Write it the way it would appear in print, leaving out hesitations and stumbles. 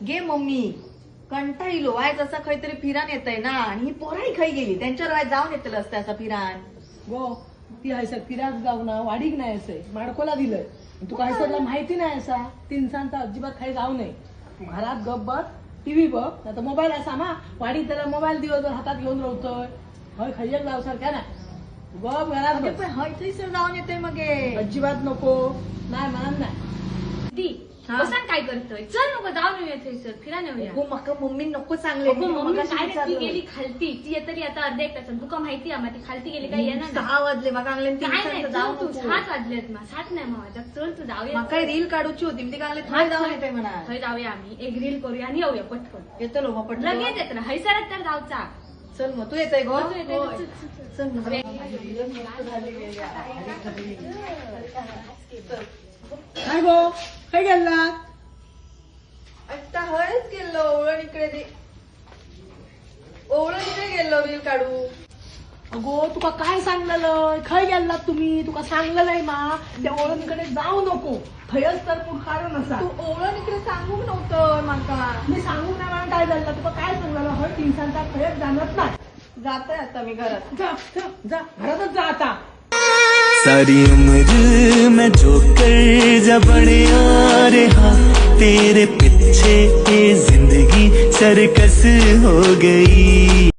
गे मम्मी, कंटाळलो. आयज असा खंय तरी फिरान येतय ना आणि ही पोराही खंय गेली? त्यांच्यावर आयज जाऊन येतलं असतं असं फिरान. गो, ती हयसर फिराक जाऊ ना, वाडीक नाही असे माडकोला दिलंय. तुका हयसरला माहिती नाही असा तिनसांचा अजिबात काही जाऊ नये. तू घरात गप बस, टीव्ही बघ, नाही तर मोबाईल असा मा वाडीत त्याला मोबाईल दिवसभर हातात घेऊन राहतोय. हय खय्यक जाऊ सारख्या ना, तू गप घरात अगे बस. पण हय थंयसर जाऊन येतय मगे. अजिबात नको, नाही म्हणा नाही. दी हा. बसान काय करतोय? चल नको जाऊन येऊया थंयसर, फिरायला येऊया. अगो, माका मम्मी नको सांगले. अगो मम्मी, काय रे, ती गेली खालती, ती तरी आता अर्ध्या एक तासात. तुका माहिती आहे मा, ती खालती गेली काय येणार नाही. 6 वाजले, माका सांगले काय नाही, तिनसांचं जाऊ चल तू. नको. 7 वाजलेत मा, 7 नाही मा वाजत. चल तू, जाऊया. माका रील काढूची होती, मी ती सांगले थंय जाऊन येते म्हणा. थंय जाऊया आम्ही, एक रील करूया आणि येऊया पटकन. येतलो मग पटकन. लगेच येत ना हैसरात तर जाऊचा. चल मग, तू येतय गो? तू येतंय? चल, चल, चल. चल मग. काय गो, काय गेला? आता हयच गेलो ओवळण इकडे, ओवळण इकडे गेलो रील काढू. अगो, तुका काय सांगलेलं? खय गेलात तुम्ही? तुका सांगलेलंय मा, त्या ओळणीकडे जाऊ नको, थंयच तर कारण असा. तू ओवळण इकडे सांगूक नव्हतं माका. मी सांगू नाही म्हणून काय झालं? तुका काय सांगलेलं? हय तिनसांचा खयच जाणत नाही. जातोय आता मी घरात. जा जा जा, घरातच जा आता. सारी उम्र मैं जो कर्जा बढ़िया रहा, तेरे पीछे ये जिंदगी सर्कस हो गई.